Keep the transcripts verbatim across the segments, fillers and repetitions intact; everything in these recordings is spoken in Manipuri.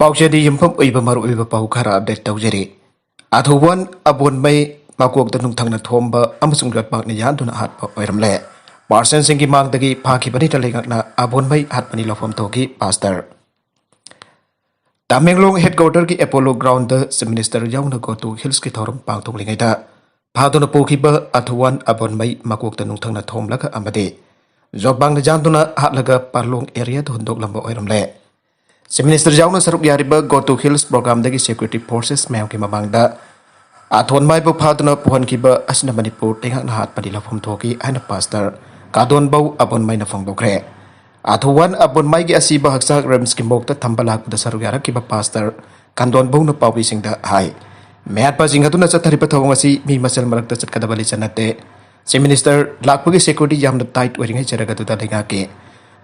ꯄꯥꯎꯆꯦꯗꯤ ꯌꯨꯝꯐꯝ ꯑꯣꯏꯕ ꯃꯔꯨꯑꯣꯏꯕ ꯄꯥꯎ ꯈꯔ ꯑꯞꯗꯦꯠ ꯇꯧꯖꯔꯤ꯫ ꯑꯊꯨꯋꯥꯟ ꯑꯕꯣꯟꯃꯩ ꯃꯀꯣꯛꯇ ꯅꯨꯡꯊꯪꯅ ꯊꯣꯝꯕ ꯑꯃꯁꯨꯡ ꯌꯣꯠꯄꯥꯛꯅ ꯌꯥꯟꯗꯨꯅ ꯍꯥꯠꯄ ꯑꯣꯏꯔꯝꯂꯦ꯫ ꯄꯥꯔꯁꯟꯁꯤꯡꯒꯤ ꯃꯥꯡꯗꯒꯤ ꯐꯥꯈꯤꯕꯅꯤꯅ ꯂꯩꯉꯥꯛꯅ ꯑꯕꯣꯟꯃꯩ ꯍꯥꯠꯄꯅꯤ ꯂꯧꯐꯝ ꯊꯣꯛꯈꯤ ꯄꯥꯁꯇꯔ꯫ ꯇꯃꯦꯡꯂꯣꯡ ꯍꯦꯗꯀ꯭ꯋꯥꯇꯔꯒꯤ ꯑꯦꯄꯣꯂꯣ ꯒ꯭ꯔꯥꯎꯟꯗ ꯆꯤꯐ ꯃꯤꯅꯤꯁꯇꯔ ꯌꯥꯎꯅ ꯒꯣꯇꯨ ꯍꯤꯜꯁꯀꯤ ꯊꯧꯔꯝ ꯄꯥꯡꯊꯣꯛꯂꯤꯉꯩꯗ ꯐꯥꯗꯨꯅ ꯄꯨꯈꯤꯕ ꯑꯊꯨꯋꯥꯟ ꯑꯕꯣꯟꯃꯩ ꯃꯀꯣꯛꯇ ꯅꯨꯡꯊꯪꯅ ꯊꯣꯝꯂꯒ ꯑꯃꯗꯤ ꯖꯣꯕꯥꯡꯅ ꯌꯥꯟꯗꯨꯅ ꯍꯥꯠꯂꯒ ꯄꯥꯔꯂꯣꯡ ꯑꯦꯔꯤꯌꯥꯗ ꯍꯨꯟꯗꯣꯛꯂꯝꯕ ꯑꯣꯏꯔꯝꯂꯦ꯫ ꯆꯤꯐ ꯃꯤꯅꯤꯁꯇꯔ ꯌꯥꯎꯅ ꯁꯔꯨꯛ ꯌꯥꯔꯤꯕ ꯒꯣꯇꯨ ꯍꯤꯜꯁ ꯄ꯭ꯔꯣꯒ꯭ꯔꯥꯝꯗꯒꯤ ꯁꯦꯀ꯭ꯌꯨꯔꯤꯇꯤ ꯐꯣꯔꯁꯦꯁ ꯃꯌꯥꯝꯒꯤ ꯃꯃꯥꯡꯗ ꯑꯊꯣꯟꯃꯥꯏꯕꯨ ꯐꯥꯗꯨꯅ ꯄꯨꯍꯟꯈꯤꯕ ꯑꯁꯤꯅ ꯃꯅꯤꯄꯨꯔ ꯂꯩꯉꯥꯛꯅ ꯍꯥꯠꯄꯗꯤ ꯂꯧꯐꯝ ꯊꯣꯛꯈꯤ ꯍꯥꯏꯅ ꯄꯥꯁꯇꯔ ꯀꯥꯗꯣꯟꯕꯧ ꯑꯕꯣꯟꯃꯩꯅ ꯐꯣꯡꯗꯣꯛꯈ꯭ꯔꯦ꯫ ꯑꯊꯨꯋꯥꯟ ꯑꯕꯣꯟꯃꯩꯒꯤ ꯑꯁꯤꯕ ꯍꯛꯆꯥꯡ ꯔꯤꯝꯁꯀꯤ ꯃꯣꯛꯇ ꯊꯝꯕ ꯂꯥꯛꯄꯗ ꯁꯔꯨꯛ ꯌꯥꯔꯛꯈꯤꯕ ꯄꯥꯁꯇꯔ ꯀꯥꯗꯣꯟꯕꯧꯅ ꯄꯥꯎꯃꯤꯁꯤꯡꯗ ꯍꯥꯏ꯫ ꯃꯌꯥꯠꯄꯁꯤꯡ ꯑꯗꯨꯅ ꯆꯠꯊꯔꯤꯕ ꯊꯧꯑꯣꯡ ꯑꯁꯤ ꯃꯤ ꯃꯁꯦꯜ ꯃꯔꯛꯇ ꯆꯠꯀꯗꯕ ꯂꯤꯆꯠ ꯅꯠꯇꯦ꯫ ꯆꯤꯐ ꯃꯤꯅꯤꯁꯇꯔ ꯂꯥꯛꯄꯒꯤ ꯁꯦꯀ꯭ꯌꯨꯔꯤꯇꯤ ꯌꯥꯝꯅ ꯇꯥꯏꯠ ꯑꯣꯏꯔꯤꯉꯩ ꯆꯔꯛ ꯑꯗꯨꯗ ꯂꯩꯉꯥꯛꯀꯤ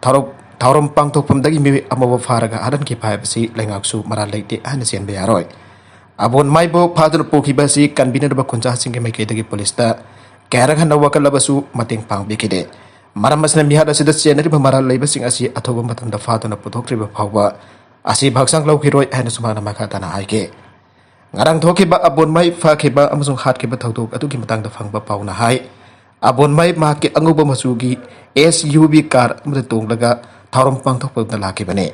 ꯊꯧꯔꯝ ꯊꯧꯔꯝ ꯄꯥꯡꯊꯣꯛꯐꯝꯗꯒꯤ ꯃꯤꯑꯣꯏ ꯑꯃꯕꯨ ꯐꯥꯔꯒ ꯍꯥꯠꯍꯟꯈꯤꯕ ꯍꯥꯏꯕꯁꯤ ꯂꯩꯉꯥꯛꯁꯨ ꯃꯔꯥꯜ ꯂꯩꯇꯦ ꯍꯥꯏꯅ ꯆꯦꯟꯕ ꯌꯥꯔꯣꯏ꯫ ꯑꯕꯣꯟꯃꯥꯏꯕꯨ ꯐꯥꯗꯨꯅ ꯄꯨꯈꯤꯕ ꯑꯁꯤ ꯀꯟꯕꯤꯅꯕ ꯈꯨꯟꯖꯥꯁꯤꯡꯒꯤ ꯃꯥꯏꯀꯩꯗꯒꯤ ꯄꯨꯂꯤꯁꯇ ꯀꯌꯥꯔꯛ ꯍꯟꯅ ꯋꯥꯀꯠꯂꯕꯁꯨ ꯃꯇꯦꯡ ꯄꯥꯡꯕꯤꯈꯤꯗꯦ꯫ ꯃꯔꯝ ꯑꯁꯤꯅ ꯃꯤꯍꯥꯠ ꯑꯁꯤꯗ ꯆꯦꯟꯅꯔꯤꯕ ꯃꯔꯥꯜ ꯂꯩꯕꯁꯤꯡ ꯑꯁꯤ ꯑꯊꯨꯕ ꯃꯇꯝꯗ ꯐꯥꯗꯨꯅ ꯄꯨꯊꯣꯛꯇ꯭ꯔꯤꯕ ꯐꯥꯎꯕ ꯑꯁꯤꯕ ꯍꯛꯆꯥꯡ ꯂꯧꯈꯤꯔꯣꯏ ꯍꯥꯏꯅꯁꯨ ꯃꯍꯥꯛꯅ ꯃꯈꯥ ꯇꯥꯅ ꯍꯥꯏꯈꯤ꯫ ꯉꯔꯥꯡ ꯊꯣꯛꯈꯤꯕ ꯑꯕꯣꯟꯃꯩ ꯐꯥꯈꯤꯕ ꯑꯃꯁꯨꯡ ꯍꯥꯠꯈꯤꯕ ꯊꯧꯗꯣꯛ ꯑꯗꯨꯒꯤ ꯃꯇꯥꯡꯗ ꯐꯪꯕ ꯄꯥꯎꯅ ꯍꯥꯏ, ꯑꯕꯣꯟꯃꯩ ꯃꯍꯥꯛꯀꯤ ꯑꯉꯧꯕ ꯃꯆꯨꯒꯤ ꯑꯦꯁ ꯌꯨ ꯚꯤ ꯀꯥꯔ ꯑꯃꯗ ꯇꯣꯡꯂꯒ ꯊꯧꯔꯝ ꯄꯥꯡꯊꯣꯛꯄꯗ ꯂꯥꯛꯈꯤꯕꯅꯤ꯫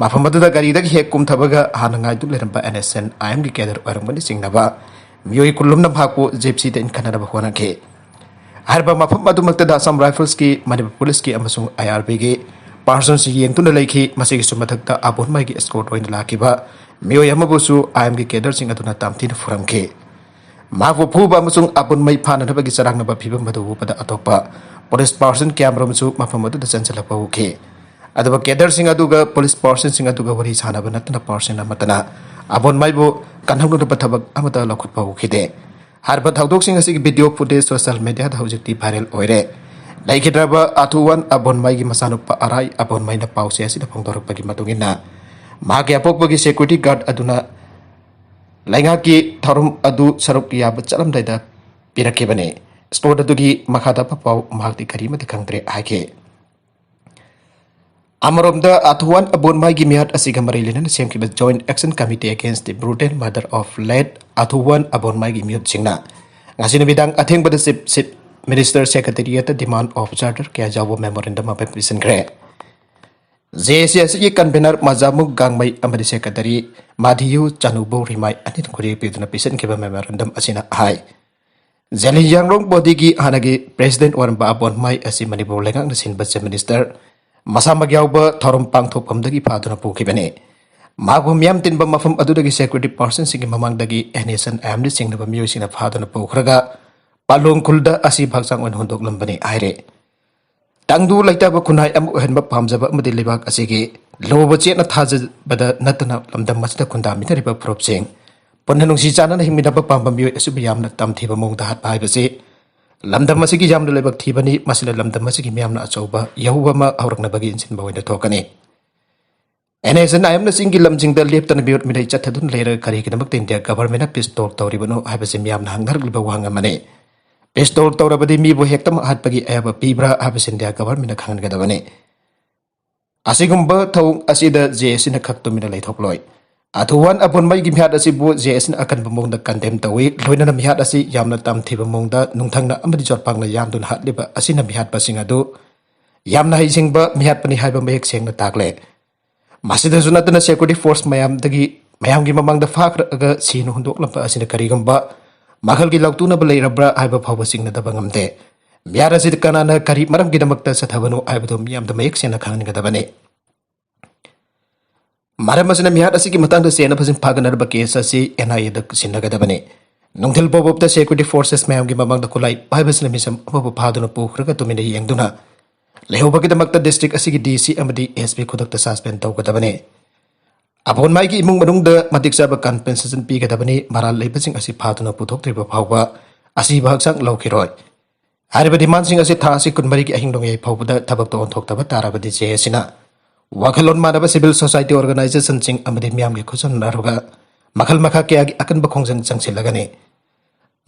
ꯃꯐꯝ ꯑꯗꯨꯗ ꯒꯥꯔꯤꯗꯒꯤ ꯍꯦꯛ ꯀꯨꯝꯊꯕꯒ ꯍꯥꯟꯅ ꯉꯥꯏꯗꯨꯅ ꯂꯩꯔꯝꯕ ꯑꯦꯟ ꯑꯦꯁ ꯑꯦꯟ ꯑꯥꯏ ꯑꯦꯝꯒꯤ ꯀꯦꯗꯔ ꯑꯣꯏꯔꯝꯒꯅꯤ ꯆꯤꯡꯅꯕ ꯃꯤꯑꯣꯏ ꯀꯨꯟꯂꯨꯝꯅ ꯃꯍꯥꯛꯄꯨ ꯖꯤꯞꯁꯤꯗ ꯏꯟꯈꯠꯅꯅꯕ ꯍꯣꯠꯅꯈꯤ꯫ ꯍꯥꯏꯔꯤꯕ ꯃꯐꯝ ꯑꯗꯨꯃꯛꯇꯗ ꯑꯁꯥꯝ ꯔꯥꯏꯐꯜꯁꯀꯤ, ꯃꯅꯤꯄꯨꯔ ꯄꯨꯂꯤꯁꯀꯤ ꯑꯃꯁꯨꯡ ꯑꯥꯏ ꯑꯥꯔ ꯕꯤꯒꯤ ꯄꯥꯔꯁꯟꯁꯤꯡ ꯌꯦꯡꯗꯨꯅ ꯂꯩꯈꯤ꯫ ꯃꯁꯤꯒꯤꯁꯨ ꯃꯊꯛꯇ ꯑꯕꯣꯟꯃꯩꯒꯤ ꯑꯦꯁꯀꯣꯔꯠ ꯑꯣꯏꯅ ꯂꯥꯛꯈꯤꯕ ꯃꯤꯑꯣꯏ ꯑꯃꯕꯨꯁꯨ ꯑꯥꯏ ꯑꯦꯝꯒꯤ ꯀꯦꯗꯔꯁꯤꯡ ꯑꯗꯨꯅ ꯇꯝꯊꯤꯅ ꯐꯨꯔꯝꯈꯤ꯫ ꯃꯍꯥꯛꯄꯨ ꯐꯨꯕ ꯑꯃꯁꯨꯡ ꯑꯕꯣꯟꯃꯩ ꯐꯥꯅꯅꯕꯒꯤ ꯆꯔꯥꯡꯅꯕ ꯐꯤꯚꯝ ꯑꯗꯨ ꯎꯕꯗ ꯑꯇꯣꯞꯄ ꯄꯨꯂꯤꯁ ꯄꯥꯔꯁꯟ ꯀꯌꯥꯃꯔꯨꯝꯁꯨ ꯃꯐꯝ ꯑꯗꯨꯗ ꯆꯪꯁꯤꯜꯂꯛꯄ ꯎꯈꯤ꯫ ꯑꯗꯨꯒ ꯀꯦꯗꯔꯁꯤꯡ ꯑꯗꯨꯒ ꯄꯨꯂꯤꯁ ꯄꯥꯔꯁꯟꯁꯤꯡ ꯑꯗꯨꯒ ꯋꯥꯔꯤ ꯁꯥꯅꯕ ꯅꯠꯇꯅ ꯄꯥꯔꯁꯟ ꯑꯃꯠꯇꯅ ꯑꯕꯣꯟꯃꯩꯕꯨ ꯀꯟꯍꯧꯅꯅꯕ ꯊꯕꯛ ꯑꯃꯠꯇ ꯂꯧꯈꯠꯄ ꯎꯈꯤꯗꯦ꯫ ꯍꯥꯏꯔꯤꯕ ꯊꯧꯗꯣꯛꯁꯤꯡ ꯑꯁꯤꯒꯤ ꯚꯤꯗꯤꯑꯣ ꯐꯨꯇꯦꯖ ꯁꯣꯁꯤꯌꯦꯜ ꯃꯤꯗꯤꯌꯥꯗ ꯍꯧꯖꯤꯛꯇꯤ ꯚꯥꯏꯔꯦꯜ ꯑꯣꯏꯔꯦ꯫ ꯂꯩꯈꯤꯗ꯭ꯔꯕ ꯑꯊꯨꯋꯥꯟ ꯑꯕꯣꯟꯃꯩꯒꯤ ꯃꯆꯥꯅꯨꯄꯥ ꯑꯔꯥꯏ ꯑꯕꯣꯟꯃꯩꯅ ꯄꯥꯎꯆꯦ ꯑꯁꯤꯗ ꯐꯣꯡꯗꯣꯔꯛꯄꯒꯤ ꯃꯇꯨꯡ ꯏꯟꯅ, ꯃꯍꯥꯛꯀꯤ ꯑꯄꯣꯛꯄꯒꯤ ꯁꯦꯀ꯭ꯌꯨꯔꯤꯇꯤ ꯒꯥꯔꯗ ꯑꯗꯨꯅ ꯂꯩꯉꯥꯛꯀꯤ ꯊꯧꯔꯝ ꯑꯗꯨ ꯁꯔꯨꯛ ꯌꯥꯕ ꯆꯠꯂꯝꯗꯥꯏꯗ ꯄꯤꯔꯛꯈꯤꯕꯅꯤ꯫ ꯁ꯭ꯄꯣꯔꯠ ꯑꯗꯨꯒꯤ ꯃꯈꯥ ꯇꯥꯕ ꯄꯥꯎ ꯃꯍꯥꯛꯇꯤ ꯀꯔꯤꯃꯠꯇ ꯈꯪꯗ꯭ꯔꯦ ꯍꯥꯏꯈꯤ꯫ ꯑꯃꯔꯣꯝꯗ, ꯑꯥꯊꯨꯋꯥꯟ ꯑꯕꯣꯟꯃꯥꯏꯒꯤ ꯃꯤꯍꯥꯠ ꯑꯁꯤꯒ ꯃꯔꯤ ꯂꯩꯅꯅ ꯁꯦꯝꯈꯤꯕ Joint Action Committee Against the Brutal Murder of Late ꯑꯥꯊꯨꯋꯥꯟ ꯑꯕꯣꯟꯃꯥꯏꯒꯤ ꯃꯤꯍꯨꯠꯁꯤꯡꯅ ꯉꯁꯤ ꯅꯨꯃꯤꯗꯥꯡ ꯑꯊꯦꯡꯕꯗ Chief, Chief Minister Secretariat demand of charter ꯀꯌꯥ ꯌꯥꯎꯕ memorandum ꯑꯃ ꯄꯤꯁꯤꯟꯈ꯭ꯔꯦ꯫ ꯖꯦ ꯑꯦ ꯁꯤ ꯑꯁꯤꯒꯤ convener ꯃꯖꯥꯃꯨ ꯒꯥꯡꯃꯩ ꯑꯃꯗꯤ secretary ꯃꯥꯙꯤꯌꯨ ꯆꯅꯨꯕꯨ ꯔꯤꯃꯥꯏ ꯑꯅꯤꯅ ꯈꯨꯔꯦꯞ ꯄꯤꯗꯨꯅ ꯄꯤꯁꯤꯟꯈꯤꯕ memorandum ꯑꯁꯤꯅ ꯍꯥꯏ, ꯖꯦꯂꯤꯌꯥꯡꯔꯣꯡ bodyꯒꯤ ꯍꯥꯟꯅꯒꯤ president ꯑꯣꯏꯔꯝꯕ ꯑꯕꯣꯟꯃꯥꯏ ꯑꯁꯤ ꯃꯅꯤꯄꯨꯔ ꯂꯩꯉꯥꯛꯅ ꯁꯤꯟꯕ Chief Minister ꯃꯁꯥꯃꯛ ꯌꯥꯎꯕ ꯊꯧꯔꯝ ꯄꯥꯡꯊꯣꯛꯐꯝꯗꯒꯤ ꯐꯥꯗꯨꯅ ꯄꯨꯈꯤꯕꯅꯤ꯫ ꯃꯍꯥꯛꯄꯨ ꯃꯤꯌꯥꯝ ꯇꯤꯟꯕ ꯃꯐꯝ ꯑꯗꯨꯗꯒꯤ security personꯁꯤꯡꯒꯤ ꯃꯃꯥꯡꯗꯒꯤ N S N ꯑꯃꯗꯤ ꯆꯤꯡꯅꯕ ꯃꯤꯑꯣꯏꯁꯤꯡꯅ ꯐꯥꯗꯨꯅ ꯄꯨꯈ꯭ꯔꯒ ꯄꯥꯂꯣꯡ ꯈꯨꯜꯗ ꯑꯁꯤꯕ ꯍꯛꯆꯥꯡ ꯑꯣꯏꯅ ꯍꯨꯟꯗꯣꯛꯂꯝꯕꯅꯤ ꯍꯥꯏꯔꯦ꯫ ꯇꯪꯗꯨ ꯂꯩꯇꯥꯕ ꯈꯨꯟꯅꯥꯏ ꯑꯃ ꯑꯣꯏꯍꯟꯕ ꯄꯥꯝꯖꯕ ꯑꯃꯗꯤ ꯂꯩꯕꯥꯛ ꯑꯁꯤꯒꯤ ꯂꯨꯕ ꯆꯦꯠꯅ ꯊꯥꯖꯕꯗ ꯅꯠꯇꯅ ꯂꯝꯗꯝ ꯑꯁꯤꯗ ꯈꯨꯟꯗꯥꯃꯤꯟꯅꯔꯤꯕ ꯐꯨꯔꯨꯞꯁꯤꯡ ꯄꯨꯟꯅ ꯅꯨꯡꯁꯤ ꯆꯥꯟꯅꯅ ꯍꯤꯡꯃꯤꯟꯅꯕ ꯄꯥꯝꯕ ꯃꯤꯑꯣꯏ ꯑꯁꯤꯕꯨ ꯌꯥꯝꯅ ꯇꯝꯊꯤꯕ ꯃꯑꯣꯡꯗ ꯍꯥꯠꯄ ꯍꯥꯏꯕꯁꯤ ꯂꯝꯗꯝ ꯑꯁꯤꯒꯤ ꯌꯥꯝꯅ ꯂꯥꯏꯕꯛ ꯊꯤꯕꯅꯤ꯫ ꯃꯁꯤꯅ ꯂꯝꯗꯝ ꯑꯁꯤꯒꯤ ꯃꯤꯌꯥꯝꯅ ꯑꯆꯧꯕ ꯌꯧꯕ ꯑꯃ ꯍꯧꯔꯛꯅꯕꯒꯤ ꯏꯟꯁꯤꯟꯕ ꯑꯣꯏꯅ ꯊꯣꯛꯀꯅꯤ꯫ N S N I Mꯅ ꯆꯤꯡꯒꯤ ꯂꯝꯁꯤꯡꯗ ꯂꯦꯞꯇꯅ ꯃꯤꯑꯣꯠ ꯃꯤꯅꯩ ꯆꯠꯊꯗꯨꯅ ꯂꯩꯔꯒ ꯀꯔꯤꯒꯤꯗꯃꯛꯇ ꯏꯟꯗꯤꯌꯥ governmentꯅ peace talk ꯇꯧꯔꯤꯕꯅꯣ ꯍꯥꯏꯕꯁꯤ ꯃꯤꯌꯥꯝꯅ ꯍꯪꯅꯔꯛꯂꯤꯕ ꯋꯥꯍꯪ ꯑꯃꯅꯤ꯫ Peace talk ꯇꯧꯔꯕꯗꯤ ꯃꯤꯕꯨ ꯍꯦꯛꯇꯃꯛ ꯍꯥꯠꯄꯒꯤ ꯑꯌꯥꯕ ꯄꯤꯕ꯭ꯔꯥ ꯍꯥꯏꯕꯁꯤ ꯏꯟꯗꯤꯌꯥ governmentꯅ ꯈꯪꯍꯟꯒꯗꯕꯅꯤ꯫ ꯑꯁꯤꯒꯨꯝꯕ ꯊꯧꯑꯣꯡ ꯑꯁꯤꯗ J S Cꯅ ꯈꯛ ꯇꯨꯃꯤꯟꯅ ꯂꯩꯊꯣꯛꯂꯣꯏ꯫ ꯑꯊꯨꯋꯥꯟ ꯑꯕꯣꯟꯃꯩꯒꯤ ꯃꯤꯍꯥꯠ ꯑꯁꯤꯕꯨ J S Cꯅ ꯑꯀꯟꯕ ꯃꯑꯣꯡꯗ condemn ꯇꯧꯏ꯫ ꯂꯣꯏꯅꯅ ꯃꯤꯍꯥꯠ ꯑꯁꯤ ꯌꯥꯝꯅ ꯇꯝꯊꯤꯕ ꯃꯑꯣꯡꯗ ꯅꯨꯡꯊꯪꯅ ꯑꯃꯗꯤ ꯆꯣꯠꯄꯥꯡꯅ ꯌꯥꯟꯗꯨꯅ ꯍꯥꯠꯂꯤꯕ ꯑꯁꯤꯅ ꯃꯤꯍꯥꯠꯄꯁꯤꯡ ꯑꯗꯨ ꯌꯥꯝꯅ ꯍꯩꯁꯤꯡꯕ ꯃꯤꯍꯥꯠꯄꯅꯤ ꯍꯥꯏꯕ ꯃꯌꯦꯛ ꯁꯦꯡꯅ ꯇꯥꯛꯂꯦ꯫ ꯃꯁꯤꯗꯁꯨ ꯅꯠꯇꯅ security force ꯃꯌꯥꯝꯗꯒꯤ, ꯃꯌꯥꯝꯒꯤ ꯃꯃꯥꯡꯗ ꯐꯥꯈ꯭ꯔꯒ ꯁꯤꯅ ꯍꯨꯟꯗꯣꯛꯂꯝꯕ ꯑꯁꯤꯅ ꯀꯔꯤꯒꯨꯝꯕ ꯃꯈꯜꯒꯤ ꯂꯥꯎꯇꯨꯅꯕ ꯂꯩꯔꯕ꯭ꯔꯥ ꯍꯥꯏꯕ ꯐꯥꯎꯕ ꯆꯤꯡꯅꯗꯕ ꯉꯝꯗꯦ꯫ ꯃꯤꯍꯥꯠ ꯑꯁꯤꯗ ꯀꯅꯥꯅ ꯀꯔꯤ ꯃꯔꯝꯒꯤꯗꯃꯛꯇ ꯆꯠꯊꯕꯅꯣ ꯍꯥꯏꯕꯗꯨ ꯃꯤꯌꯥꯝꯗ ꯃꯌꯦꯛ ꯁꯦꯡꯅ ꯈꯪꯍꯟꯒꯗꯕꯅꯤ꯫ ꯃꯔꯝ ꯑꯁꯤꯅ ꯃꯤꯍꯥꯠ ꯑꯁꯤꯒꯤ ꯃꯇꯥꯡꯗ ꯆꯦꯟꯅꯕꯁꯤꯡ ꯐꯥꯒꯠꯅꯔꯕ case ꯑꯁꯤ N I Aꯗ ꯁꯤꯟꯅꯒꯗꯕꯅꯤ꯫ ꯅꯨꯡꯊꯤꯜ ꯄꯣꯕꯣꯞꯇ security forces ꯃꯌꯥꯝꯒꯤ ꯃꯃꯥꯡꯗ ꯈꯨꯠꯂꯥꯏ ꯄꯥꯏꯕꯁꯤꯡꯅ ꯃꯤꯁꯝ ꯑꯃꯕꯨ ꯐꯥꯗꯨꯅ ꯄꯨꯈ꯭ꯔꯒ ꯇꯨꯃꯤꯟꯅ ꯌꯦꯡꯗꯨꯅ ꯂꯩꯍꯧꯕꯒꯤꯗꯃꯛꯇ district ꯑꯁꯤꯒꯤ D C ꯑꯃꯗꯤ S P ꯈꯨꯗꯛꯇ suspend ꯇꯧꯒꯗꯕꯅꯤ꯫ ꯑꯕꯣꯟꯃꯥꯏꯒꯤ ꯏꯃꯨꯡ ꯃꯅꯨꯡꯗ ꯃꯇꯤꯛ ꯆꯥꯕ compensation ꯄꯤꯒꯗꯕꯅꯤ꯫ ꯃꯔꯥꯜ ꯂꯩꯕꯁꯤꯡ ꯑꯁꯤ ꯐꯥꯗꯨꯅ ꯄꯨꯊꯣꯛꯇ꯭ꯔꯤꯕ ꯐꯥꯎꯕ ꯑꯁꯤꯕ ꯍꯛꯆꯥꯡ ꯂꯧꯈꯤꯔꯣꯏ꯫ ꯍꯥꯏꯔꯤꯕ demandꯁꯤꯡ ꯑꯁꯤ ꯊꯥ ꯑꯁꯤ ꯀꯨꯟꯃꯔꯤꯒꯤ ꯑꯍꯤꯡ ꯅꯣꯡꯌꯥꯏ ꯐꯥꯎꯕꯗ ꯊꯕꯛꯇ ꯑꯣꯟꯊꯣꯛꯇꯕ ꯇꯥꯔꯕꯗꯤ J S Cꯅ ꯋꯥꯈꯜꯂꯣꯟ ꯃꯥꯟꯅꯕ civil society organizationꯁꯤꯡ ꯑꯃꯗꯤ ꯃꯤꯌꯥꯝꯒꯤ ꯈꯨꯠꯁꯝꯅꯔꯒ ꯃꯈꯜ ꯃꯈꯥ ꯀꯌꯥꯒꯤ ꯑꯀꯟꯕ ꯈꯣꯡꯖꯪ ꯆꯪꯁꯤꯜꯂꯒꯅꯤ꯫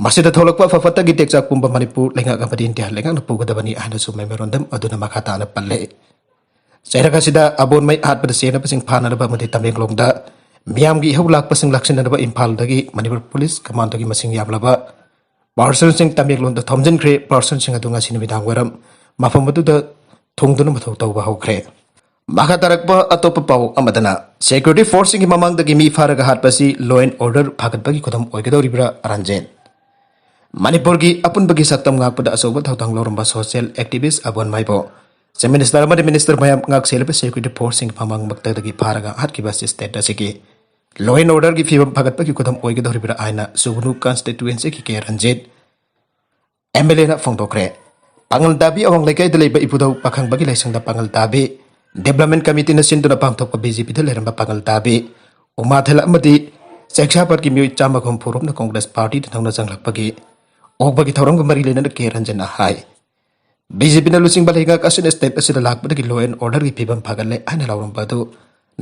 ꯃꯁꯤꯗ ꯊꯣꯛꯂꯛꯄ ꯑꯐ ꯐꯠꯇꯒꯤ ꯇꯦꯛꯆꯥꯛ ꯄꯨꯝꯕ ꯃꯅꯤꯄꯨꯔ ꯂꯩꯉꯥꯛ ꯑꯃꯗꯤ ꯏꯟꯗꯤꯌꯥ ꯂꯩꯉꯥꯛꯅ ꯄꯨꯒꯗꯕꯅꯤ ꯍꯥꯏꯅꯁꯨ memorandum ꯑꯗꯨꯅ ꯃꯈꯥ ꯇꯥꯅ ꯄꯜꯂꯦ꯫ ꯆꯩꯔꯛ ꯑꯁꯤꯗ ꯑꯕꯣꯟꯃꯩ ꯍꯥꯠꯄꯗ ꯆꯦꯟꯅꯕꯁꯤꯡ ꯐꯥꯅꯅꯕ ꯑꯃꯗꯤ ꯇꯃꯦꯡꯂꯣꯡꯗ ꯃꯤꯌꯥꯝꯒꯤ ꯏꯍꯧ ꯂꯥꯛꯄꯁꯤꯡ ꯂꯥꯛꯁꯤꯟꯅꯅꯕ ꯏꯝꯐꯥꯜꯗꯒꯤ ꯃꯅꯤꯄꯨꯔ ꯄꯨꯂꯤꯁ ꯀꯃꯥꯟꯗꯣꯒꯤ ꯃꯁꯤꯡ ꯌꯥꯝꯂꯕ ꯄꯥꯔꯁꯟꯁꯤꯡ ꯇꯃꯦꯡꯂꯣꯡꯗ ꯊꯣꯝꯖꯤꯟꯈ꯭ꯔꯦ꯫ ꯄꯥꯔꯁꯟꯁꯤꯡ ꯑꯗꯨ ꯉꯁꯤ ꯅꯨꯃꯤꯗꯥꯡ ꯋꯥꯏꯔꯝ ꯃꯐꯝ ꯑꯗꯨꯗ ꯊꯨꯡꯗꯨꯅ ꯃꯊꯧ ꯇꯧꯕ ꯍꯧꯈ꯭ꯔꯦ꯫ ꯃꯈꯥ ꯇꯥꯔꯛꯄ ꯑꯇꯣꯞꯄ ꯄꯥꯎ ꯑꯃꯗꯅ, ꯁꯦꯀ꯭ꯌꯨꯔꯤꯇꯤ ꯐꯣꯔꯁꯁꯤꯡꯒꯤ ꯃꯃꯥꯡꯗꯒꯤ ꯃꯤ ꯐꯥꯔꯒ ꯍꯥꯠꯄꯁꯤ law and order ꯐꯒꯠꯄꯒꯤ ꯈꯨꯗꯝ ꯑꯣꯏꯒꯗꯧꯔꯤꯕ꯭ꯔꯥ? ꯔꯟꯖꯤꯠ꯫ ꯃꯅꯤꯄꯨꯔꯒꯤ ꯑꯄꯨꯟꯕꯒꯤ ꯁꯛꯇꯝ ꯉꯥꯛꯄꯗ ꯑꯆꯧꯕ ꯊꯧꯗꯥꯡ ꯂꯧꯔꯝꯕ social activist ꯑꯕꯣꯟ ꯃꯥꯏꯕꯣ, Chief Minister ꯑꯃꯗꯤ Minister ꯃꯌꯥꯝ ꯉꯥꯛꯁꯦꯜꯂꯕ ꯁꯦꯀ꯭ꯌꯨꯔꯤꯇꯤ ꯐꯣꯔꯁꯁꯤꯡꯒꯤ ꯃꯃꯥꯡꯃꯛꯇꯒꯤ ꯐꯥꯔꯒ ꯍꯥꯠꯈꯤꯕ ꯑꯁꯤ state ꯑꯁꯤꯒꯤ law and order ꯒꯤ ꯐꯤꯕꯝ ꯐꯒꯠꯄꯒꯤ ꯈꯨꯗꯝ ꯑꯣꯏꯒꯗꯧꯔꯤꯕ꯭ꯔꯥ ꯍꯥꯏꯅ ꯁꯨꯒꯅꯨ constituency ꯒꯤ ꯀꯦ ꯔꯟꯖꯤꯠ, M L A ꯅ ꯐꯣꯡꯗꯣꯛꯈ꯭ꯔꯦ꯫ ꯄꯥꯉꯜ ꯇꯥꯕꯤ ꯑꯋꯥꯡ ꯂꯩꯀꯥꯏꯗ ꯂꯩꯕ ꯏꯕꯨꯙꯧ ꯄꯥꯈꯪꯕꯒꯤ ꯂꯥꯏꯁꯪꯗ ꯄꯥꯉꯜ ꯇꯥꯕꯤ Development Committee ꯅ ꯁꯤꯟꯗꯨꯅ ꯄꯥꯡꯊꯣꯛꯄ B J P ꯗ ꯂꯩꯔꯝꯕ ꯄꯥꯉꯜ ꯇꯥꯕꯤ ꯎꯃꯥꯊꯦꯜ ꯑꯃꯗꯤ ꯆꯩꯁꯥꯄꯥꯠꯀꯤ ꯃꯤꯑꯣꯏ ꯆꯥꯝꯃꯒ ꯍꯨꯝꯐꯨ ꯔꯣꯝꯅ Congress party ꯗ ꯅꯧꯅ ꯆꯪꯂꯛꯄꯒꯤ ꯑꯣꯛꯄꯒꯤ ꯊꯧꯔꯝꯒ ꯃꯔꯤ ꯂꯩꯅꯅ ꯀꯦ ꯔꯟꯖꯟꯅ ꯍꯥꯏ꯫ B J P ꯅ ꯂꯨꯆꯤꯡꯕ ꯂꯩꯉꯥꯛ ꯑꯁꯤꯅ state ꯑꯁꯤꯗ ꯂꯥꯛꯄꯗꯒꯤ law and order ꯒꯤ ꯐꯤꯕꯝ ꯐꯒꯠꯂꯦ ꯍꯥꯏꯅ ꯂꯥꯎꯔꯝꯕ ꯑꯗꯨ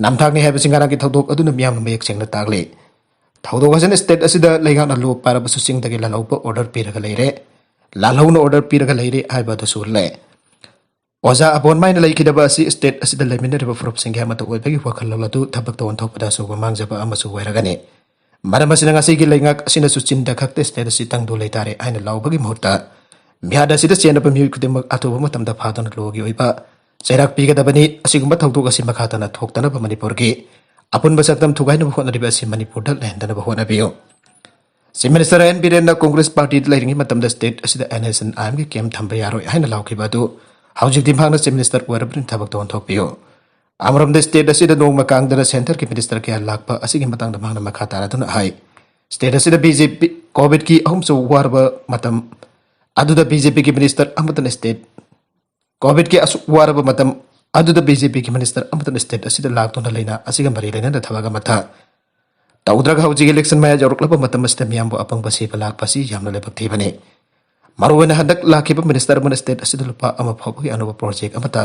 ꯅꯝꯊꯥꯛꯅꯤ ꯍꯥꯏꯕꯁꯤ ꯉꯔꯥꯡꯒꯤ ꯊꯧꯗꯣꯛ ꯑꯗꯨꯅ ꯃꯤꯌꯥꯝꯅ ꯃꯌꯦꯛ ꯁꯦꯡꯅ ꯇꯥꯛꯂꯤ꯫ ꯊꯧꯗꯣꯛ ꯑꯁꯤꯅ state ꯑꯁꯤꯗ ꯂꯩꯉꯥꯛꯅ law ꯄꯥꯏꯔꯕꯁꯨ ꯆꯤꯡꯗꯒꯤ ꯂꯥꯜꯍꯧꯕ order ꯄꯤꯔꯒ ꯂꯩꯔꯦ꯫ ꯂꯥꯜꯍꯧꯅ order ꯄꯤꯔꯒ ꯂꯩꯔꯦ ꯍꯥꯏꯕ ꯑꯗꯨꯁꯨ ꯎꯠꯂꯦ꯫ ꯑꯣꯖꯥ ꯑꯕꯣꯟꯃꯥꯏꯅ ꯂꯩꯈꯤꯗꯕ ꯑꯁꯤ state ꯑꯁꯤꯗ ꯂꯩꯃꯤꯟꯅꯔꯤꯕ ꯐꯨꯔꯨꯞꯁꯤꯡꯒꯤ ꯑꯃꯠꯇ ꯑꯣꯏꯕꯒꯤ ꯋꯥꯈꯜꯂꯣꯟ ꯑꯗꯨ ꯊꯕꯛꯇ ꯑꯣꯟꯊꯣꯛꯄꯗ ꯑꯆꯧꯕ ꯃꯥꯡꯖꯕ ꯑꯃꯁꯨ ꯑꯣꯏꯔꯒꯅꯤ꯫ ꯃꯔꯝ ꯑꯁꯤꯅ ꯉꯁꯤꯒꯤ ꯂꯩꯉꯥꯛ ꯑꯁꯤꯅꯁꯨ ꯆꯤꯟꯗ ꯈꯛꯇ state ꯑꯁꯤ ꯇꯪꯗꯨ ꯂꯩꯇꯥꯔꯦ ꯍꯥꯏꯅ ꯂꯥꯎꯕꯒꯤ ꯃꯍꯨꯠꯇ ꯃꯤꯍꯥꯠ ꯑꯁꯤꯗ ꯆꯦꯟꯅꯕ ꯃꯤꯑꯣꯏ ꯈꯨꯗꯤꯡꯃꯛ ꯑꯊꯨꯕ ꯃꯇꯝꯗ ꯐꯥꯗꯨꯅ law ꯒꯤ ꯑꯣꯏꯕ ꯆꯩꯔꯥꯛ ꯄꯤꯒꯗꯕꯅꯤ꯫ ꯑꯁꯤꯒꯨꯝꯕ ꯊꯧꯗꯣꯛ ꯑꯁꯤ ꯃꯈꯥ ꯇꯥꯅ ꯊꯣꯛꯇꯅꯕ ꯃꯅꯤꯄꯨꯔꯒꯤ ꯑꯄꯨꯟꯕ ꯁꯛꯇꯝ ꯊꯨꯒꯥꯏꯅꯕ ꯍꯣꯠꯅꯔꯤꯕ ꯑꯁꯤ ꯃꯅꯤꯄꯨꯔꯗ ꯂꯩꯍꯟꯗꯅꯕ ꯍꯣꯠꯅꯕꯤꯌꯨ꯫ Chief Minister ꯑꯦꯟ ꯕꯤꯔꯦꯟꯅ Congress party ꯗ ꯂꯩꯔꯤꯉꯩ ꯃꯇꯝꯗ state ꯑꯁꯤꯗ N S C N I M ꯒꯤ camp ꯊꯝꯕ ꯌꯥꯔꯣꯏ ꯍꯥꯏꯅ ꯂꯥꯎꯈꯤꯕ ꯑꯗꯨ ꯍꯧꯖꯤꯛꯇꯤ ꯃꯍꯥꯛꯅ Chief Minister ꯑꯣꯏꯔꯕꯅꯤꯅ ꯊꯕꯛꯇ ꯑꯣꯟꯊꯣꯛꯄꯤꯌꯨ꯫ ꯑꯃꯔꯣꯝꯗ state ꯑꯁꯤꯗ ꯅꯣꯡꯃ ꯀꯥꯡꯗꯅ centre ꯒꯤ minister ꯀꯌꯥ ꯂꯥꯛꯄ ꯑꯁꯤꯒꯤ ꯃꯇꯥꯡꯗ ꯃꯍꯥꯛꯅ ꯃꯈꯥ ꯇꯥꯔꯗꯨꯅ ꯍꯥꯏ, state ꯑꯁꯤꯗ B J P COVID ꯀꯤ ꯑꯍꯨꯝꯁꯨ ꯋꯥꯔꯕ ꯃꯇꯝ ꯑꯗꯨꯗ B J P ꯒꯤ minister ꯑꯃꯠꯇꯅ state COVID ꯀꯤ ꯑꯁꯨꯛ ꯋꯥꯔꯕ ꯃꯇꯝ ꯑꯗꯨꯗ B J P ꯒꯤ minister ꯑꯃꯠꯇꯅ state ꯑꯁꯤꯗ ꯂꯥꯛꯇꯨꯅ ꯂꯩꯅꯥ ꯑꯁꯤꯒ ꯃꯔꯤ ꯂꯩꯅꯅ ꯊꯕꯛ ꯑꯃꯠꯇ ꯇꯧꯗ꯭ꯔꯒ ꯍꯧꯖꯤꯛ election ꯃꯌꯥ ꯌꯧꯔꯛꯂꯕ ꯃꯇꯝ ꯑꯁꯤꯗ ꯃꯤꯌꯥꯝꯕꯨ ꯑꯄꯪꯕ ꯁꯤꯕ ꯂꯥꯛꯄ ꯑꯁꯤ ꯌꯥꯝꯅ ꯂꯥꯏꯕꯛ ꯊꯤꯕꯅꯤ꯫ ꯃꯔꯨꯑꯣꯏꯅ ꯍꯟꯗꯛ ꯂꯥꯛꯈꯤꯕ minister ꯑꯃꯅ state ꯑꯁꯤꯗ ꯂꯨꯄꯥ ꯑꯃ ꯐꯥꯎꯕꯒꯤ ꯑꯅꯧꯕ project ꯑꯃꯠꯇ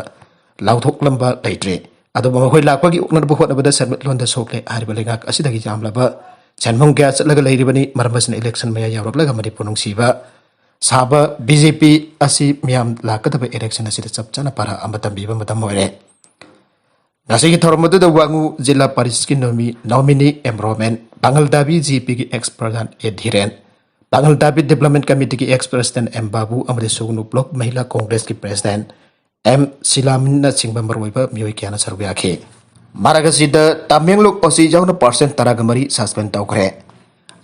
ꯂꯥꯎꯊꯣꯛꯂꯝꯕ ꯂꯩꯇ꯭ꯔꯤ꯫ ꯑꯗꯨꯕꯨ ꯃꯈꯣꯏ ꯂꯥꯛꯄꯒꯤ ꯑꯣꯛꯅꯅꯕ ꯍꯣꯠꯅꯕꯗ ꯁꯦꯟꯃꯤꯠꯂꯣꯟꯗ ꯁꯣꯛꯂꯦ꯫ ꯍꯥꯏꯔꯤꯕ ꯂꯩꯉꯥꯛ ꯑꯁꯤꯗꯒꯤ ꯌꯥꯝꯂꯕ ꯁꯦꯟꯐꯝ ꯀꯌꯥ ꯆꯠꯂꯒ ꯂꯩꯔꯤꯕꯅꯤ꯫ ꯃꯔꯝ ꯑꯁꯤꯅ election ꯃꯌꯥ ꯌꯧꯔꯛꯂꯒ ꯃꯅꯤꯄꯨꯔ ꯅꯨꯡꯁꯤꯕ ꯁꯥꯕ B J P ꯑꯁꯤ ꯃꯤꯌꯥꯝ ꯂꯥꯛꯀꯗꯕ election ꯑꯁꯤꯗ ꯆꯞ ꯆꯥꯅ ꯄꯥꯔꯥ ꯑꯃ ꯇꯝꯕꯤꯕ ꯃꯇꯝ ꯑꯣꯏꯔꯦ꯫ ꯉꯁꯤꯒꯤ ꯊꯧꯔꯝ ꯑꯗꯨꯗ ꯋꯥꯉꯨ ꯖꯤꯂꯥ ꯄꯔꯤꯁꯠꯀꯤ ꯅꯣꯃꯤ-, ꯅꯣꯃꯤꯅꯤ ꯑꯦꯝ ꯔꯣꯃꯦꯟ, ꯄꯥꯉꯜꯗꯥꯕꯤ ꯖꯤ ꯄꯤꯒꯤ ꯑꯦꯛꯁ ꯄ꯭ꯔꯙꯥꯟ ꯑꯦ ꯙꯤꯔꯦꯟ, ꯄꯥꯉꯜꯗꯥꯕꯤ ꯗꯤꯕ꯭ꯂꯞꯃꯦꯟ ꯀꯃꯤꯇꯤꯒꯤ ꯑꯦꯛꯁ ꯄ꯭ꯔꯁꯤꯗꯦꯟ ꯑꯦꯝ ꯕꯥꯕꯨ ꯑꯃꯗꯤ ꯁꯨꯒꯅꯨ ꯕ꯭ꯂꯣꯛ ꯃꯍꯤꯂꯥ ꯀꯣꯡꯒ꯭ꯔꯦꯁꯀꯤ ꯄ꯭ꯔꯁꯤꯗꯦꯟ ꯑꯦꯝ ꯁꯤꯂꯥꯃꯤꯟꯅꯆꯤꯡꯕ ꯃꯔꯨꯑꯣꯏꯕ ꯃꯤꯑꯣꯏ ꯀꯌꯥꯅ ꯁꯔꯨꯛ ꯌꯥꯈꯤ꯫ ꯃꯔꯛ ꯑꯁꯤꯗ ꯇꯃꯦꯡꯂꯣꯡ ꯑꯣꯁꯤ ꯌꯥꯎꯅ ꯄꯥꯔꯁꯟ ꯇꯔꯥꯒ ꯃꯔꯤ ꯁꯁꯄꯦꯟ ꯇꯧꯈ꯭ꯔꯦ꯫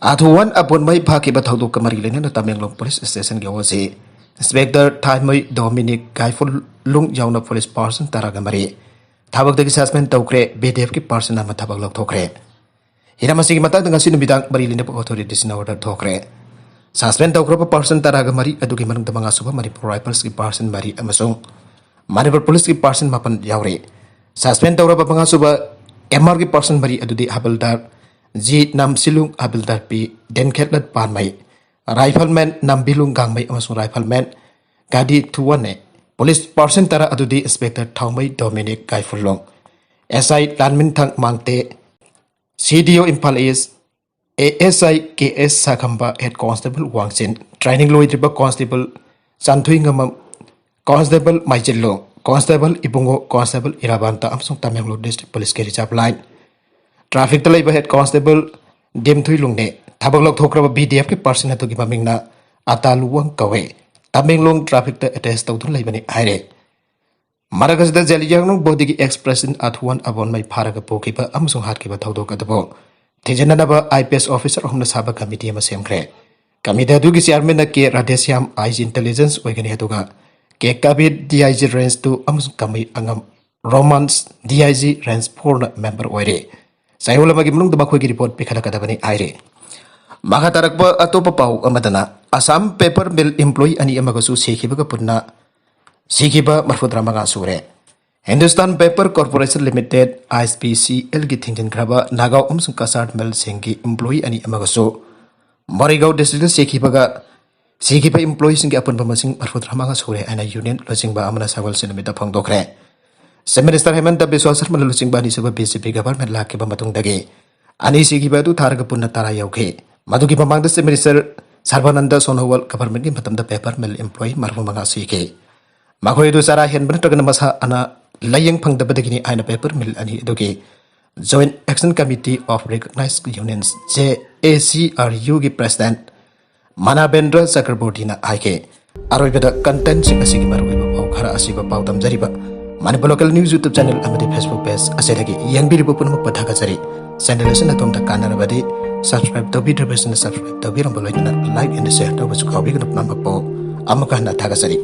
ꯑꯥꯊꯨꯋꯥꯟ ꯑꯕꯣꯟꯃꯩ ꯐꯥꯈꯤꯕ ꯊꯧꯗꯣꯛꯀ ꯃꯔꯤ ꯂꯩꯅꯅ ꯇꯃꯦꯡꯂꯣꯡ ꯄꯨꯂꯤꯁ ꯁ꯭ꯇꯦꯁꯟꯒꯤ ꯑꯣꯁꯤ ꯏꯟꯁꯄꯦꯛꯇꯔ ꯊꯥꯏꯃꯩ ꯗꯣꯃꯤꯅꯤꯛ ꯒꯥꯏꯐꯨꯂꯨꯡ ꯌꯥꯎꯅ ꯄꯨꯂꯤꯁ ꯄꯥꯔꯁꯟ ꯇꯔꯥꯒ ꯃꯔꯤ ꯊꯕꯛꯇꯒꯤ ꯁꯁꯄꯦꯟ ꯇꯧꯈ꯭ꯔꯦ꯫ ꯕꯤ ꯗꯤ ꯑꯦꯐꯀꯤ ꯄꯥꯔꯁꯟ ꯑꯃ ꯊꯕꯛ ꯂꯧꯊꯣꯛꯈ꯭ꯔꯦ꯫ ꯍꯤꯔꯝ ꯑꯁꯤꯒꯤ ꯃꯇꯥꯡꯗ ꯉꯁꯤ ꯅꯨꯃꯤꯗꯥꯡ ꯃꯔꯤ ꯂꯩꯅꯕ ꯑꯣꯊꯣꯔꯤꯇꯤꯁꯤꯅ ꯑꯣꯔꯗꯔ ꯊꯣꯛꯈ꯭ꯔꯦ꯫ ꯁꯁꯄꯦꯟ ꯇꯧꯈ꯭ꯔꯕ ꯄꯥꯔꯁꯟ ꯇꯔꯥꯒ ꯃꯔꯤ ꯑꯗꯨꯒꯤ ꯃꯅꯨꯡꯗ ꯃꯉꯥꯁꯨꯕ ꯃꯅꯤꯄꯨꯔ ꯔꯥꯏꯐꯜꯁꯀꯤ ꯄꯥꯔꯁꯟ ꯃꯔꯤ ꯑꯃꯁꯨꯡ ꯃꯅꯤꯄꯨꯔ ꯄꯨꯂꯤꯁꯀꯤ ꯄꯥꯔꯁꯟ ꯃꯥꯄꯟ ꯌꯥꯎꯔꯤ꯫ ꯁꯁꯄꯦꯟ ꯇꯧꯔꯕ ꯃꯉꯥꯁꯨꯕ ꯑꯦꯝ ꯑꯥꯔꯒꯤ ꯄꯥꯔꯁꯟ ꯃꯔꯤ ꯑꯗꯨꯗꯤ ꯍꯕꯜꯗꯥꯔ ꯖꯤ ꯅꯝꯁꯤꯂꯨꯡ, ꯍꯕꯜꯗꯥꯔ ꯄꯤ ꯗꯦꯟꯈꯦꯠꯂꯠ ꯄꯥꯟꯃꯩ, ꯔꯥꯏꯐꯜꯃꯦꯟ ꯅꯝꯕꯤꯂꯨꯡ ꯒꯥꯡꯃꯩ ꯑꯃꯁꯨꯡ ꯔꯥꯏꯐꯜꯃꯦꯟ ꯒꯥꯗꯤ ꯊꯨꯋꯟꯅꯦ꯫ ꯄꯨꯂꯤꯁ ꯄꯥꯔꯁꯟ ꯇꯔꯥ ꯑꯗꯨꯗꯤ inspector ꯊꯥꯎꯃꯩ ꯗꯣꯃꯤꯅꯤꯛ ꯒꯥꯏꯐꯨꯂꯣꯡ, S I ꯂꯥꯟꯃꯤꯟꯊꯪ Mangte, C D O Imphal east, A S I K S ꯁꯥꯈꯝꯕ, ꯍꯦꯗ ꯀꯣꯟꯁꯇꯦꯕꯜ ꯋꯥꯡꯆꯤꯟ, ꯇ꯭ꯔꯦꯅꯤꯡ ꯂꯣꯏꯗ꯭ꯔꯤꯕ ꯀꯣꯟꯁꯇꯦꯕꯜ ꯆꯥꯟꯊꯨꯏꯉꯝꯃꯝ, ꯀꯣꯟꯁꯇꯦꯕꯜ ꯃꯥꯏꯖꯤꯜꯂꯣ, ꯀꯣꯟꯁꯇꯦꯕꯜ ꯏꯕꯨꯡꯉꯣ, ꯀꯣꯟꯁꯇꯦꯕꯜ ꯏꯔꯥꯕꯥꯟꯇ ꯑꯃꯁꯨꯡ ꯇꯃꯦꯡꯂꯣꯡ ꯗꯤꯁꯇ꯭ꯔꯤꯛ ꯄꯨꯂꯤꯁꯀꯤ ꯔꯤꯖꯥꯔꯚ ꯂꯥꯏꯟ ꯇ꯭ꯔꯥꯐꯤꯛꯇ ꯂꯩꯕ ꯍꯦꯗ ꯀꯣꯟꯁꯇꯦꯕꯜ ꯗꯦꯝꯊꯨꯏꯂꯨꯡꯅꯦ꯫ ꯊꯕꯛ ꯂꯧꯊꯣꯛꯈ꯭ꯔꯕ ꯕꯤ ꯗꯤ ꯑꯦꯐꯀꯤ ꯄꯥꯔꯁꯟ ꯑꯗꯨꯒꯤ ꯃꯃꯤꯡꯅ ꯑꯇꯥꯂꯨꯋꯥꯡ ꯀꯧꯋꯦ꯫ ꯇꯃꯦꯡꯂꯣꯡ ꯇ꯭ꯔꯥꯐꯤꯛꯇ ꯑꯦꯇꯦꯆ ꯇꯧꯗꯨꯅ ꯂꯩꯕꯅꯤ ꯍꯥꯏꯔꯦ꯫ ꯃꯔꯛ ꯑꯁꯤꯗ ꯖꯦꯂꯤꯌꯥꯡꯂꯣꯡ ꯕꯣꯗꯤꯒꯤ ꯑꯦꯛꯁ ꯄ꯭ꯔꯁꯤꯗꯦꯟ ꯑꯥꯊꯨꯋꯥꯟ ꯑꯕꯣꯟꯃꯩ ꯐꯥꯔꯒ ꯄꯨꯈꯤꯕ ꯑꯃꯁꯨꯡ ꯍꯥꯠꯈꯤꯕ ꯊꯧꯗꯣꯛ ꯑꯗꯨꯕꯨ ꯊꯤꯖꯤꯟꯅꯅꯕ ꯑꯥꯏ ꯄꯤ ꯑꯦꯁ ꯑꯣꯐꯤꯁꯔ ꯑꯍꯨꯝꯅ ꯁꯥꯕ ꯀꯃꯤꯇꯤ ꯑꯃ ꯁꯦꯝꯈ꯭ꯔꯦ꯫ ꯀꯃꯤꯇꯤ ꯑꯗꯨꯒꯤ ꯆꯤꯌꯥꯔꯃꯦꯟꯅ K Radheshyam, I G intelligence ꯑꯣꯏꯒꯅꯤ, ꯑꯗꯨꯒ K Kabir, D I G range two, ꯑꯃꯁꯨꯡ ꯀꯃꯩ ꯑꯉꯝ Romans, D I G range ꯐꯣꯔꯅ ꯃꯦꯝꯕꯔ ꯑꯣꯏꯔꯦ꯫ ꯆꯌꯣꯜ ꯑꯃꯒꯤ ꯃꯅꯨꯡꯗ ꯃꯈꯣꯏꯒꯤ ꯔꯤꯄꯣꯔꯠ ꯄꯤꯈꯠꯂꯛꯀꯗꯕꯅꯤ ꯍꯥꯏꯔꯤ꯫ ꯃꯈꯥ ꯇꯥꯔꯛꯄ ꯑꯇꯣꯞꯄ ꯄꯥꯎ ꯑꯃꯗꯅ, ꯑꯁꯥꯝ ꯄꯦꯄꯔ ꯃꯤꯜ ꯏꯝꯄ꯭ꯂꯣꯌꯤ ꯑꯅꯤ ꯑꯃꯒꯁꯨ ꯁꯤꯈꯤꯕꯒ ꯄꯨꯟꯅ ꯁꯤꯈꯤꯕ ꯃꯔꯐꯨꯇꯔꯥ ꯃꯉꯥ ꯁꯨꯔꯦ꯫ ꯍꯤꯟꯗꯨꯁꯇꯥꯟ ꯄꯦꯄꯔ ꯀꯣꯔꯄꯣꯔꯦꯁꯟ ꯂꯤꯃꯤꯇꯦꯗ, ꯑꯥꯏ ꯑꯦꯁ ꯄꯤ ꯁꯤ ꯑꯦꯜꯒꯤ ꯊꯤꯡꯖꯤꯟꯈ꯭ꯔꯕ ꯅꯥꯒꯥꯎ ꯑꯃꯁꯨꯡ ꯀꯁꯥꯔ ꯃꯤꯜꯁꯤꯡꯒꯤ ꯏꯝꯄ꯭ꯂꯣꯌꯤ ꯑꯅꯤ ꯑꯃꯒꯁꯨ ꯃꯣꯔꯤꯒꯥꯎ ꯗꯤꯁꯇ꯭ꯔꯤꯛꯇ ꯁꯤꯈꯤꯕꯒ, ꯁꯤꯈꯤꯕ ꯏꯝꯄ꯭ꯂꯣꯌꯤꯁꯤꯡꯒꯤ ꯑꯄꯨꯟꯕ ꯃꯁꯤꯡ ꯃꯔꯐꯨꯇꯔꯥ ꯃꯉꯥ ꯁꯨꯔꯦ ꯍꯥꯏꯅ ꯌꯨꯅꯤꯌꯟ ꯂꯨꯆꯤꯡꯕ ꯑꯃꯅ ꯁꯒꯣꯜꯁꯦꯟ ꯅꯨꯃꯤꯠꯇ ꯐꯣꯡꯗꯣꯛꯈ꯭ꯔꯦ꯫ ꯆꯤꯐ ꯃꯤꯅꯤꯁꯇꯔ ꯍꯦꯃꯟꯇ ꯕꯤꯁ꯭ꯋꯥ ꯁꯔꯃꯅ ꯂꯨꯆꯤꯡꯕ ꯑꯅꯤꯁꯨꯕ ꯕꯤ ꯖꯦ ꯄꯤ ꯒꯚꯔꯟꯃꯦꯟꯠ ꯂꯥꯛꯈꯤꯕ ꯃꯇꯨꯡꯗꯒꯤ ꯑꯅꯤ ꯁꯤꯈꯤꯕ ꯑꯗꯨ ꯊꯥꯔꯒ ꯄꯨꯟꯅ ꯇꯔꯥ ꯌꯧꯈꯤ꯫ ꯃꯗꯨꯒꯤ ꯃꯃꯥꯡꯗ ꯆꯤꯐ ꯃꯤꯅꯤꯁꯇꯔ ꯁꯔꯕꯥꯅꯟꯗ ꯁꯣꯅꯣꯋꯥꯜ ꯒꯚꯔꯟꯃꯦꯟꯠꯀꯤ ꯃꯇꯝꯗ ꯄꯦꯄꯔ ꯃꯤꯜ ꯏꯝꯄ꯭ꯂꯣꯌꯤ ꯃꯔꯐꯨ ꯃꯉꯥ ꯁꯤꯈꯤ꯫ ꯃꯈꯣꯏ ꯑꯗꯨ ꯆꯔꯥ ꯍꯦꯟꯕ ꯅꯠꯇ꯭ꯔꯒꯅ ꯃꯁꯥ ꯑꯅꯥ ꯂꯥꯏꯌꯦꯡ ꯐꯪꯗꯕꯗꯒꯤꯅꯤ ꯍꯥꯏꯅ paper mill ꯑꯅꯤ ꯑꯗꯨꯒꯤ Joint Action Committee of Recognized Unions, J A C R U ꯒꯤ president ꯃꯅꯥꯕꯦꯟꯗ꯭ꯔ ꯆꯀ꯭ꯔꯕꯣꯔꯇꯤꯅ ꯍꯥꯏꯈꯤ꯫ ꯑꯔꯣꯏꯕꯗ contentꯁꯤꯡ ꯑꯁꯤꯒꯤ ꯃꯔꯨꯑꯣꯏꯕ ꯄꯥꯎ ꯈꯔ ꯑꯁꯤꯕꯨ ꯄꯥꯎꯗꯝꯖꯔꯤꯕ Manipur Local News YouTube channel ꯑꯃꯗꯤ Facebook page ꯑꯁꯤꯗꯒꯤ ꯌꯦꯡꯕꯤꯔꯤꯕ ꯄꯨꯝꯅꯃꯛꯄꯨ ꯊꯥꯒꯠꯆꯔꯤ꯫ Channel ꯑꯁꯤ ꯅꯇꯣꯝꯇ ꯀꯥꯟꯅꯔꯕꯗꯤ subscribe ꯇꯧꯕꯤꯗ꯭ꯔꯤꯕꯁꯤꯡꯅ subscribe ꯇꯧꯕꯤꯔꯝꯕ ꯂꯣꯏꯅꯅ like and share ꯇꯧꯕꯁꯨ ꯀꯥꯎꯕꯤꯒꯅꯨ꯫ ꯄꯨꯝꯅꯃꯛꯄꯨ ꯑꯃꯨꯛꯀ ꯍꯟꯅ ꯊꯥꯒꯠꯆꯔꯤ꯫